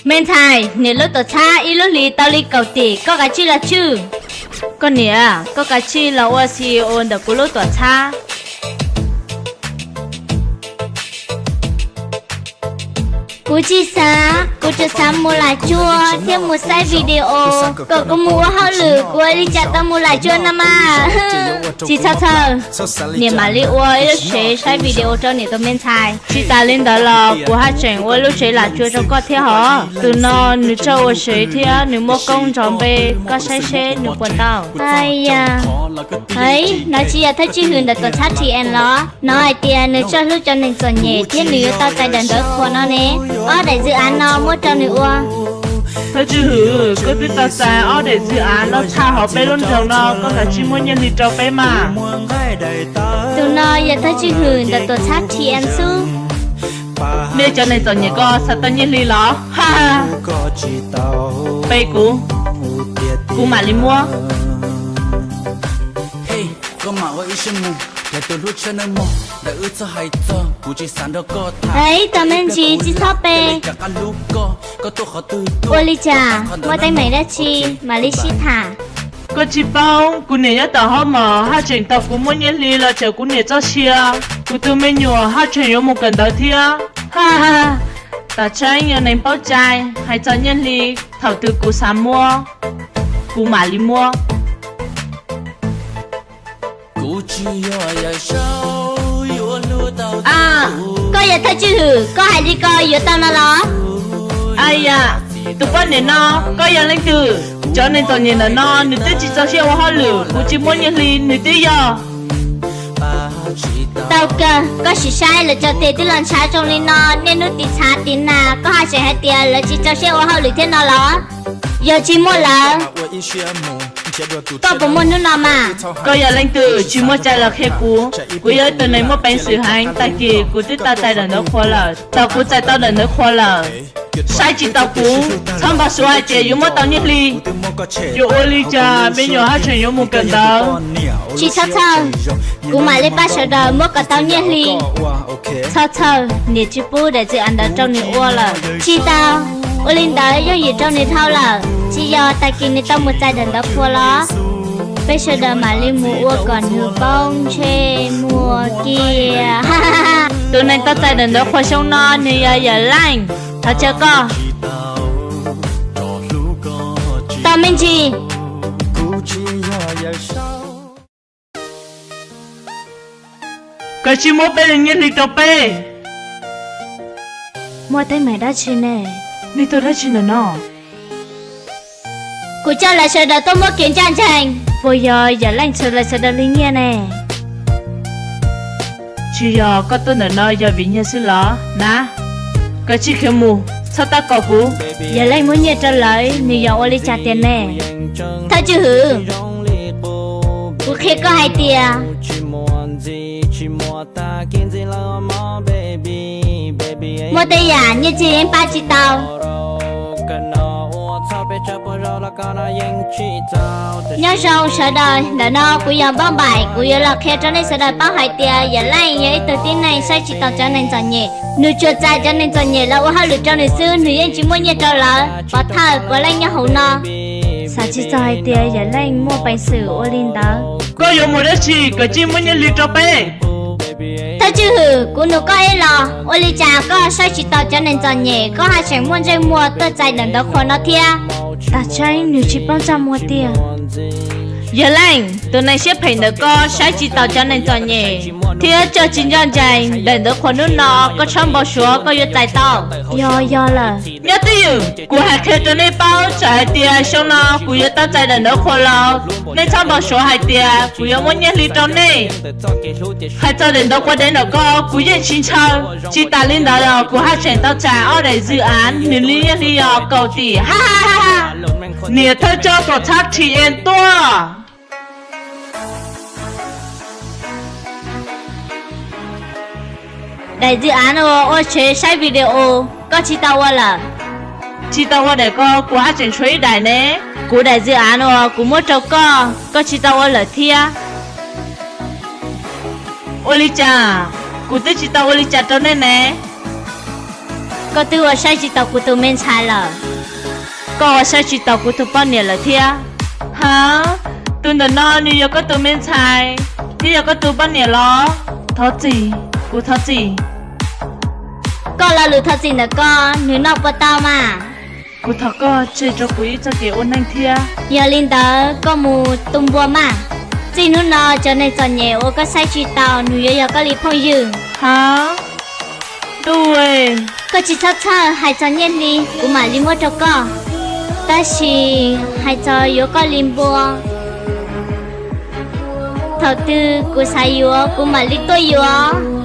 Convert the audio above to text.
Me ntxhais, niam lub tuam txhab ib lub hlis tau li kaum tim, koj kav tsij los tswj. Koj niam, koj kav tsij los ua C E O ntawm kuv lub tuam txhab. Kuv tsis xav, kuv tsuas xav mus lam tsuag thiab mus saib video. Kom kuv mus ua hauj lwm, kuv ua li cas tau mus lam tsuag no mas. Tsis txhob txhawj, niam mam li ua ib lub tsev saib video rau niam tus me ntxhais. Tsis tas li ntawd los kuv haj tseem ua lub tsev lam tsuag rau koj thiab hos. Tus no nws txawj ua tsev thiab nws muaj koob nrov npe, koj saib seb nws puas tau. Ai ya, hais, no tsis yog thawj tswj hwm ntawm tuam txhab T N los? Hnov hais tias nws txawj hlub cov neeg txom nyem thiab nws yuav tau txais daim ntawv qhuas no ne. Ob daim dự án no muab rau nws ua. Thawj tswj hwm, koj twb tau txais ob daim dự án no tshaj hauv peb lub nroog no, koj kav tsij muab nyiaj hli rau peb mas. Tus no yog thawj tswj hwm ntawm tuam txhab T N xwb. Nej cov neeg txom nyem ko xav tau nyiaj hli los? Peb kuv, kuv mam li muab. Ib tug me ntsis tsis txhob pe. Ua li cas, muaj teeb meem dab tsi mam li sib tham. Koj tsis paub, kuv niam nyob tom hob mos haj tseem tau kuv muab nyiaj hli los cawm kuv niam txoj sia. Kuv tus me nyuam haj tseem yuav mus kawm ntawv thiab. Tam tseeb yog neeg paub cai, hais txog nyiaj hli, thaum twg kuv xav muab, kuv mam li muab. Koj yog thawj tswj hwm, koj hais li ko yuav tau no los? Aya, tus poj niam no, koj yog leej twg? Cov neeg txom nyem ntawm no nws twb tsis txaus siab ua hauj lwm, kuv tsis muab nyiaj hli nws twb yog. Tau kawg, koj sim saib lawv cov tes twb los ntshav zoo li no, niaj hnub tiv txhav tiv nas, koj haj tseem hais tias lawv tsis txaus siab ua hauj lwm thiab no los? Yog tsis muaj lawv, koj puas muaj hnub no mas? Koj yog leej twg tsis muaj cai los qhia kuv. Kuv yog ib tug neeg muaj peev xwm heev, tag kis kuv twb tau txais daim ntawv qhuas lawm. Thaum kuv txais tau daim ntawv qhuas lawm, saib tsis taus kuv, txhob npau suav hais tias yuav muab tau nyiaj hli. Yuav ua li cas me nyuam haj tseem yuav mus kawm ntawv? Tsis txhob txhawj, kuv mam li pab sawv daws muab kom tau nyiaj hli. Txhob txhawj, niam tsis pub daim dự án ntawd rau nws ua lawm. Tsis tau, ua li ntawd yooj yim rau nws dhau lawm. Tsis yog tag kis nws tau mus txais daim ntawv qhuas los? Peb sawv daws mam li mus ua kom nws poob ntsej muag kiag. Tus neeg tau txais daim ntawv qhuas xyoo no nws yog Yawm Leej, thov caw koj. Tau me ntsis. Koj tsis muab peb li nyiaj hli rau peb. Muaj teeb meem dab tsi ne? Nej tuaj dab tsi ntawm no? Kuv coj lawv sawv daws tuaj muab kev ncaj ncees. Puas yog Yawm Leej txhawb lawv sawv daws li nyiaj ne? Tsis yog, koj tuaj ntawm no yog vim nyiaj xwb los? Na, koj tsis khiav mus, txhob tab kaum kuv. Yawm Leej muab nyiaj rau lawv, nws yog ua li cas tiag ne? Thawj tswj hwm, kuv qhia koj hais tias muaj tej yam nyiaj txiag yeej pab tsis tau. Nyob zoo sawv daws, ntawm no kuv yog Npauj Npaim, kuv yuav los qhia rau nej sawv daws paub hais tias Yawm Leej yog ib tug tib neeg saib tsis taus cov neeg txom nyem. Nws tsuas txais cov neeg txom nyem los ua hauj lwm rau nws xwb, nws yeej tsis muaj nyiaj rau lawv. Pov thawj puav leej nyob hauv no. Xav tsis txog hais tias Yawm Leej muaj peev xwm ua li ntawd. Koj yuav mus dab tsi? Koj cia li muab nyiaj hli rau peb. Thawj tswj hwm, kuv nug koj ib los, ua li cas koj saib tsis taus cov neeg txom nyem, koj haj tseem muaj ntsej muag tuaj txais daim ntawv qhuas no thiab? Tam tseeb nws tsis paub txaj muag tiag. Yawg Leej, tus neeg siab phem ntawm koj saib tsis taus cov neeg txom nyem thiab coj tsis ncaj ncees. Daim ntawv qhuas hnub no koj txhob npau suav koj yuav txais tau. Yog, yog lawm. Nyob twj ywm, kuv hais qhia rau nej paub, txawm hais tias xyoo no kuv yuav tau txais daim ntawv qhuas los, nej txhob npau suav hais tias kuv yuav muab nyiaj hli rau nej. Hais txog daim ntawv quas dev ntawm ko kuv yeej tsis ntshaw. Tsis tas li ntawd los kuv haj tseem tau txais ob daim dự án, nws li nyiaj hli yog kaum tim. Ha ha ha ha. Niam thawj coj kom txhab T N tuaj. Daim dự án uas ua tsev saib video, koj tsis tau ua lawm? Tsis tau ua daim ko, kuv haj tseem tshuav ib daim ne. Kuv daim dự án uas kuv muab rau koj, koj tsis tau ua lawm thiab. Ua li cas? Kuv twb tsis tau ua li cas rau nej ne. Koj twb ua saib tsis taus kuv tus me ntxhais lawm. Koj ua saib tsis taus kuv tus poj niam lawm thiab. Ha, tus ntawm no nws yog koj tus me ntxhais thiab yog koj tus poj niam los? Thov txim, kuv thov txim. Koj lo lus thov txim ntawm koj nws noj puas tau mas? Kuv thov koj tseg rau kuv ib txoj kev ua neej thiab. Yog li ntawd koj mus tu npua mas. Txij hnub no cov neeg txom nyem uas koj saib tsis taus nws yuav yog koj li phooj ywg. Ha, ntuj, koj tsis txhob txhawj, hais txog nyiaj hli kuv mam li muab rau koj, tab sis hais txog yuav koj li npua, thaum twg kuv xav yuav kuv mam li tuaj yuav.